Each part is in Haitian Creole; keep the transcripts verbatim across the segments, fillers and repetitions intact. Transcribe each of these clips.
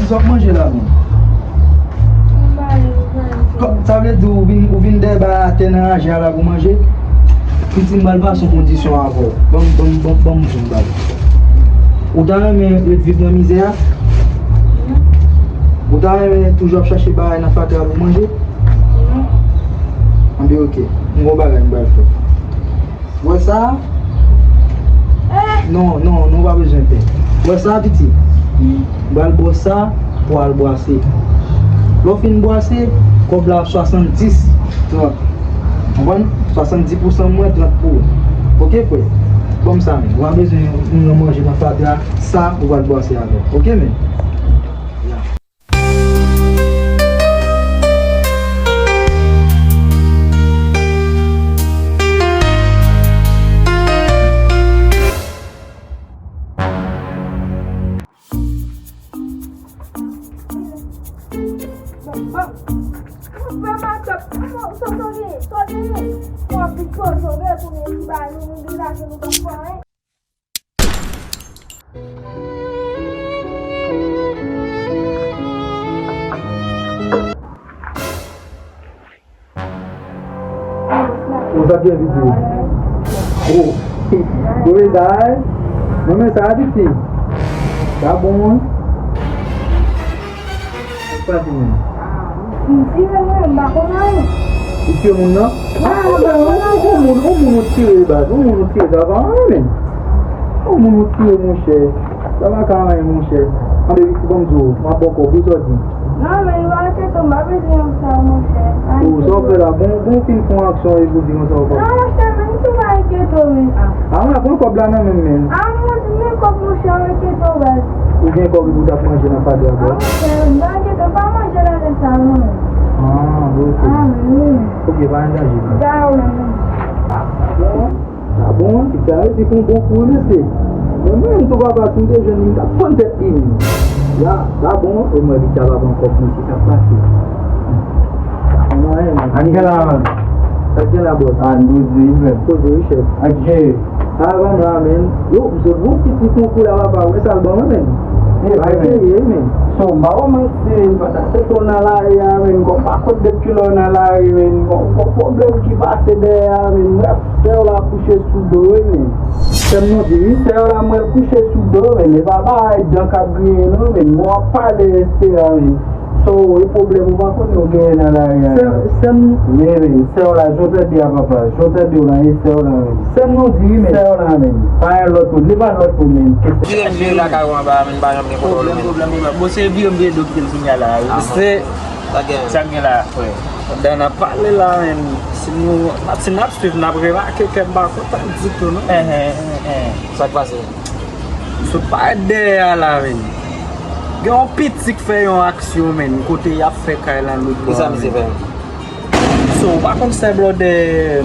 Sa w ap manje la menm? Kò, sa vle di ou vin, ou vin dèyè bay atè nan raje a la pou manje? Piti, m pral pase yon kondisyon avè w. Ban m, ban m, ban m, ban m di w yon bagay. Ou ta renmen ret viv nan mizè a? Ou ta renmen toujou ap chache bagay nan fatra pou manje? Anben, oke. M gon bagay m pral fè. Wè sa? Non, non, non, ou pa bezwen pè. Wè sa, piti? M pral ba w sa pou w al bwase. Lè w fin bwase, kòb la ap swasanndis, trant. Konprann? Swasanndis pousan mwen, trant pou ou. Oke, frè? Ban m sa, men. Ou pa bezwen yon, yon manje nan fatra, sa ou pral bwase avè l. Oke, men? Ou sa byen piti. Oh. Ou vle sa, eh? Mwen men sa piti. Sa bon, wi. Sa pase menm. M tire mwen, m pa konn anyen. Ou tire moun nan? Ah, ben, ou, ou moun, ou moun ou tire, baz. Ou moun ou tire, sa pa anyen, men. Ou moun ou tire, monchè. Sa pa ka anyen, monchè. Anben, piti, ban m di w, m ap ba w kòb wi, sa w di. Non, men li pa enkyete w, m pa bezwen yon sa, monchè. Oh, sa w fè la? Bon, bon, fin fè yon aksyon epi w di konsa w pa. Non, monchè, men si w pa enkyete w, men, ah. Ah, mwen pran kòb la nan men m, men. Ah, mwen di men kòb, monchè, w enkyete w, baz. Ou gen kòb epi w t ap manje nan fatra, baz? Ah, monchè, m pa enkyete w, m pa manje nan lè sa, non. Ah, oke. Ah, men wi. Oke, pa gen danje, baz. Sa bon, piti a resi pou yon bon kou wi mesye. Men mwen menm tou papa, si m te jwenn li, m t ap fann tèt li menm. Ya, sa bon, e mwen piti a pa pran kòb mesye, sa k pase? Sa konn anyen, man. An gen la, man. Sa k gen la, bòs? An poze wi, frè. Poze wi, chèf. Ak jere. Sa ban m la, menn. Yo, m sot bon piti konkou la, papa. Wè sa l ban mwen, menn. Ay, serye, menn. So, m pa wè manti, menn. Pandan se tan w nan lari a, menn. Kòm pa konn depi kilè w nan lari, menn. Gon, gon pwoblèm ki pase dèyè a, menn. Brèf, sè w la kouche sou do, wi, menn. Sè m non di, wi. Sè w la, m wè l kouche sou do, menn. E pa bagay dan k ap griyen, non, menn. Bon, w ap pale espere, menn. So, e pwoblèm ou pa konn nou genyen nan lari a. Sè, sè m. Men, men, sè w la, jan w tande a papa, jan w tande w la, e sè w la, men. Sè m nou di wi, men. Sè w la, men. Pa gen lòt moun, li pa lòt moun, men. Vire, vire lakay ou anba, men, pa janm gen pwoblèm. Pwoblèm, pwoblèm, pwoblèm. Bon, se vire m vire do kite l kounye a la, wi. Ah, se sa gen. Sa gen la, frè. Pandan n ap pale la, men, si nou, si n ap swiv, n ap remake ke m pa kontan ditou, non. Hein, hein, hein, hein. Sa k pase? Sot parèt dèyè a la, menn. Gen yon piti k fè yon aksyon, menn, kote y ap fè kay lan lòt bò a, menn. Kisa misye fè? So, ou pa konn sè blòdè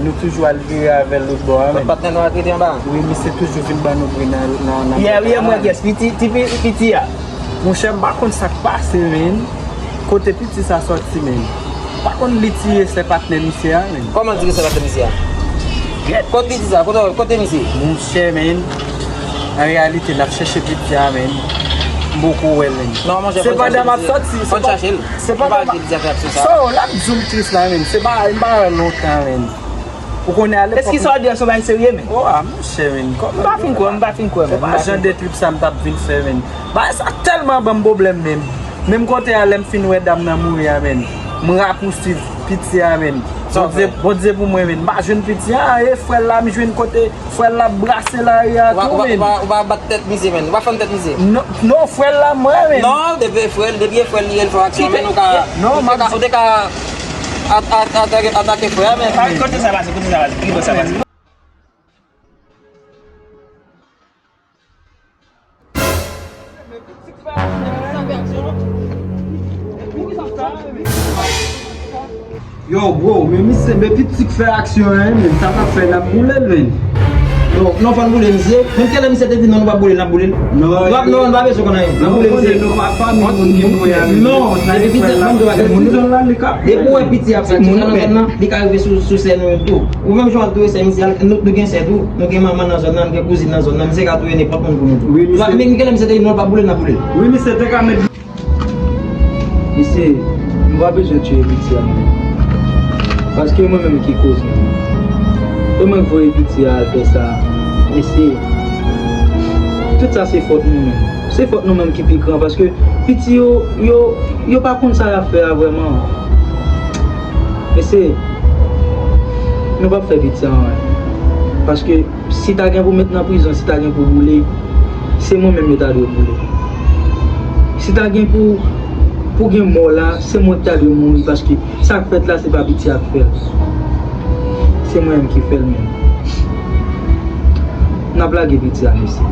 nou toujou al vire avè l lòt bò a, menn. Lòt patnè nou al trete anba? Wi, misye toujou vin ban nou bri nan, nan, nan. Yè, yè, mwen, yes, piti, ti pi-, piti a. Monchè, m pa konn sa k pase, menn. Kote piti sa sòti, menn? Pa konn li tiye sè patnè misye a, menn. Kòman l tiye sè patnè misye a? Gèt. Kot piti sa? Kote, kote misye? Monchè, menn, an reyalite, n ap chèche piti a, menn. M poko wè l, menn. Non, monchè, fò n chache misye. Sepandan, m ap sòti, fò n chache l. Sepandan, m ap, so, l ap di w m tris la, menn. Se pa, m pa wè l lontan, menn. Ou konnen a lepòk. Èske sa w di a se yon bagay serye, menn? O, a, monchè, menn. M pa fin kwè, m pa fin kwè, menn. Se pa jan de trip sa m t ap vin fè, menn. Bagay sa tèlman ban m pwoblèm, menn. Menm kote a, lè m fin wè dam nan mouri a, menn, m rapousuiv piti a, menn. Bondye, Bondye pou mwen, menn. M pa jwenn piti a, e frè l la, m jwenn kote frè l la ap brase lari a tou, menn. Ou pa, ou pa, ou pa bat tèt misye, menn. Ou pa fann tèt misye. Non, non, frè l la, m wè, menn. Non, depi frè l, depi e frè l li ye, l fè aksyon, menn, ou ka, ou te ka, ou te ka at-, at-, atake, atake frè a, menn. Kote sa pase, kote sa pase, ki bò sa pase? Yo, bro, men misye, men piti k fè aksyon an, men sa n ap fè, n ap boule l, men. Non, non, fò n boule misye. Menm kilè misye te di non, nou p ap boule l, n ap boule l. Non, non, nou pa bezwen konn anyen. N ap boule misye. Non, depi piti ap fè aksyon nan zòn nan, li ka rive sou, sou sè nou tou. Ou menm jan w ap touye sè misye a, nou, nou gen sè tou. Nou gen manman nan zòn nan, nou gen kouzin nan zòn nan, misye ka touye nenpòt moun pou nou tou. Wi, misye. Men, men kilè misye te di non, l p ap boule l, n ap boule l. Wi, misye te ka met Mesye, nou pa bezwen tiye piti a non. Paske mwen menm ki koz li. E mwen k voye piti a al fè sa. Mesye, tout sa se fòt nou menm. Se fòt nou menm ki pi gran paske piti yo, yo, yo pa konn sa y ap fè a vrèman. Mesye, nou p ap fè piti a anyen. Paske si ta gen pou met nan prizon, si ta gen pou boule, se mwen menm yo ta dwe boule. Si ta gen pou, pou gen mò la, se mwen ki ta dwe mouri paske sa k fèt la, se pa piti a k fè l. Se mwen menm ki fè l menm. N ap lage piti a, mesye.